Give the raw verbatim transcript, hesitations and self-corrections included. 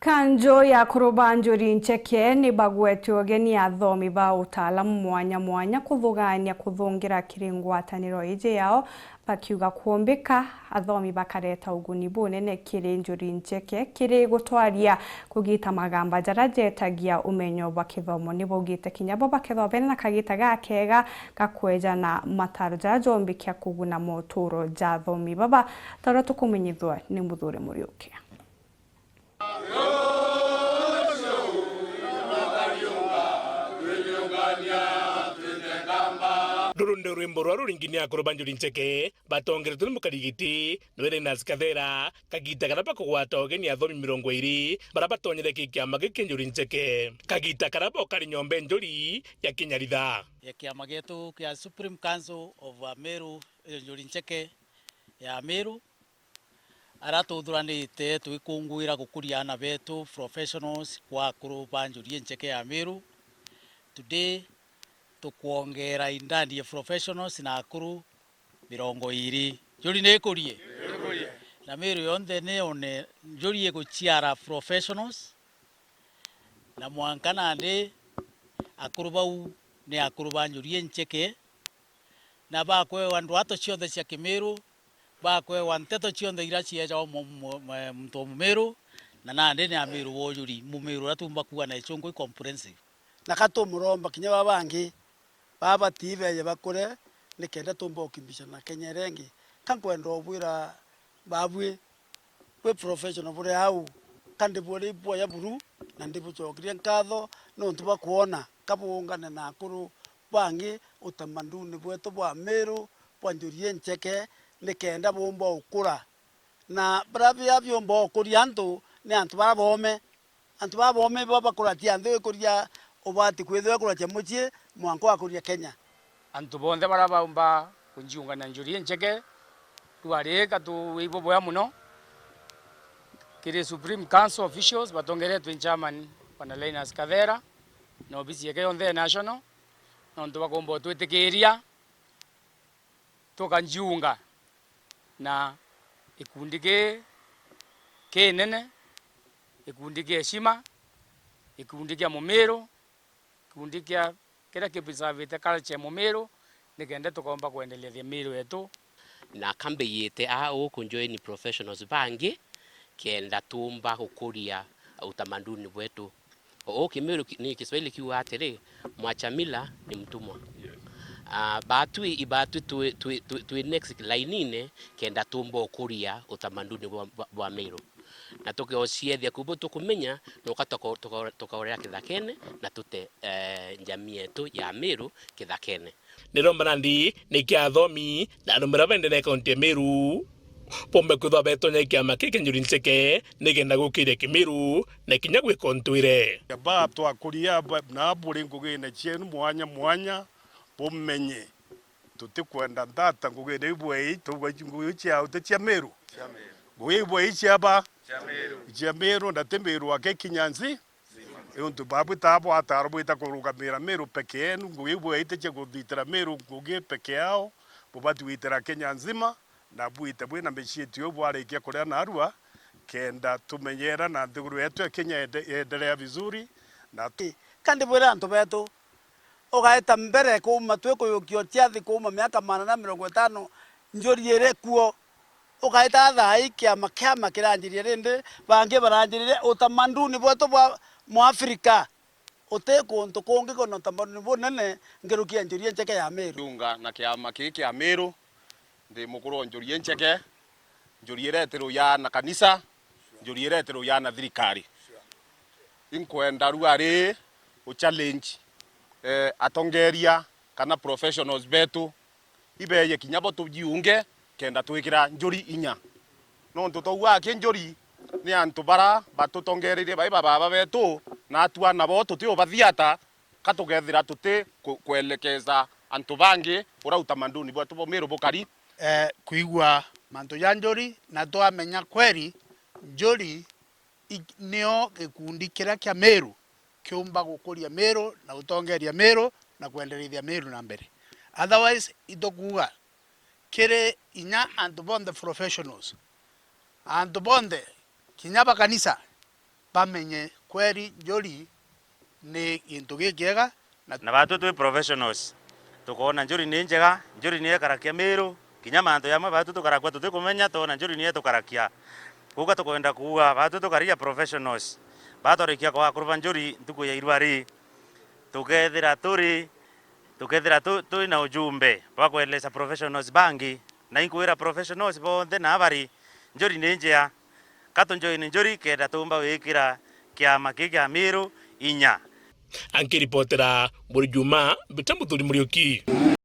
Kanjo ya akuru ba Njuri Ncheke ni bagwete ugeni athomi ba utaalamu mwanya mwanya kuthugania kuthungira kiri ngwataniro iji yao, bakiuga kuumbika athomi bakareta uguni bunene kiri Njuri Ncheke kiri gutwaria kugita magamba jaria jetagia umenyo bwa kithomo. Ni baugite kinya bo bakethwa bena na kagita gakega ga kwejana mataro jaria joombikia kuguna moturo ja athomi baba, ta uria tukumenyithua ni Muthure Muriuki. Ruru ndi rwimbo rwa ruringi ni akuru ba Njuri Ncheke batongeretwe ni mukari giti nwe Linus Kathera, kagita karia bakugwata ugeni athomi mirongo iiri baria batonyere ki kiama giki Njuri Ncheke, kagita karia bokari nyomba Njuri ya Kinyaritha. Ya kiama gietu kia Supreme Council of Ameru, Njuri Ncheke ya Ameru, aria tuthuranite twikunguira gukuria aana betu professionals kwa akuru ba Njuri Ncheke ya Ameru. Today tukwongera indandi ya professionals na akuru mirongo iiri. Njuri ni ikurie? Na Meru yonthe ni one Njuri iguciara professionals, na mwanka nandi akuru bau ni akuru ba Njuri Ncheke, na bakwewa ndwato cionthe cia Kimiru, bakwewa nteto cionthe iria ciejagwa mu-, mu-, mu-, muntu wa Mumiru, na nandi ni Amiru wa ujuri, Mumiru uria tumba kuuga na gicungu i comprehensive. Na ka tumuromba kinya baba bangi, baba batibeje bakure, nikenda tumba gukimbicana na Kenya iria ingi. Ka nkwenda ubwira babui, bwi professional buri au, ka ndibwire ibwoya buru, na ndibucokeria nkatho niuntu bwa kwona ka buungane na akuru bangi utamanduni bwetu bwa Miru bwa Njuri Incheke, nikenda buumba ukura. Na baria bia biumba ukuria antu ni antu baria boome. Antu baa boome ibo bakuratia nthi ikuria ubati kwithirwa ikuratia mucii mwanka wakuria Kenya. Antu bonthe baria baumba kunjiunga na Njuri Incheke, rua riri ka twi bubwea mono kiri Supreme Council officials batongeretwe ni chairman Bwana Linus Kathera na obisi yake yonthe ya national, nontu bakumba utwitikiria tukanjiunga na gikundi gii kinene, gikundi kia heshima, gikundi kia Mumiru, gikundi kia kiria ki preservite culture ya Mumiru, nikenda tukomba kwendelethia Miru yetu. Na ka mbiyite aa uku njoeni professionals bangi, kenda tuumba gukuria utamaduni bwetu. Uu Kimiru ki-, ni Kiswahili kiuga atiri, mwacha mila ni mtumwa. Ah, batwi, ibatwi twi, twi, twi, twi next line-ine kenda tumba ukuria utamaduni bwa, bwa, bwa Miru. Na tukeociethia kubu tukumenya, nuka tuko-, tuko-, tukaurira kithakene na tute, eh, njamii yetu ya Miru kithakene. Niromba nandi ni kia athomi na arume baria bendene kaunti ya Miru bombe kwithwa betonya kiama kiki Njuri Ncheke nikenda gukiria Kimiru na kinya gwika untwire. Ba twakuria ba-, na buri ngugine cienu mwanya mwanya, bumenye tutikwenda ntata ngugine ibwei, tugwa ngugi ciao ti cia Miru. Ngugi ibwei cia ba? Cia Miru. Cia Miru, na ti Miru ake kinya nzi. Niuntu babwi taa bwataro bwita kurugamira Miru peke yenu, ngugi ibwei ti cia kuthitira Miru ngugi peke yao, bubati gwitira Kenya nzima, na bwite bwina micii tio bwarikia kuria narua, kenda tumenyera na nthiguru yetu ya Kenya yende-, yendelea vizuri, na tu- Ka ndibwire antu betu, ugaita mbere kuuma twi kuyukia utiathi kuuma miaka magana na mirongo itano, Njuri iri kuo. Ugaita thaa ii kiama, kiama kiranjirie rindi, bangi baranjirire utamanduni bwetu bwa Mwafrika. Uti kuntu kungi kwina utamanduni bunene ngiruki ya Njuri Incheke ya Miru. Ndiunga na kiama kii kia Miru, ndi mukuru wa Njuri Incheke, Njuri iria itirujaa na kanisa, Njuri iria itirujaa na thirikari. Inkwenda rua ri u challenge, eh, atongeria kana professionals betu, ibeje kinya bo tujiunge kenda twikira Njuri inya. Nontu twauga aki Njuri ni antu bara batutongereire bai bababa betu, na atwana bo tuti ubathiata, ka tukethira tuti ku-, kwelekeza antu bangi uria utamanduni bwetu bwa Miru bukari. Eh, kwigua mantu ja Njuri na twamenya kweri Njuri i-, nio gikundi kiria kia Miru kiumba gukuria Miru na gutongeria Miru na kwenderithia Miru na mbere. Otherwise, itukuuga kiri inya antu bonthe professionals, antu bonthe, kinya ba kanisa, bamenye kweri njuri ni gintu gikiega. Na batwi twi professionals, tukoona njuri ni njega, njuri ni ekarakia Miru, kinya mantu jamwe batwi tukarakua tutikumenya, twona njuri ni etukarakia. Kuuga tukwenda kuuga batwi tukaria professionals, batwarikia kwa akuru ba njuri ntuku ya irua ri, tukethira turi tukethira tu, turi na ujumbe bwa kueleza professionals bangi, na inkwira professionals bonthe na bari njuri ni njea, ka tujoin njuri kenda tuumba wikira kiama kii kia Miru inya. Ankiripotera Buri Juma, Mbita Muthuri Muriuki.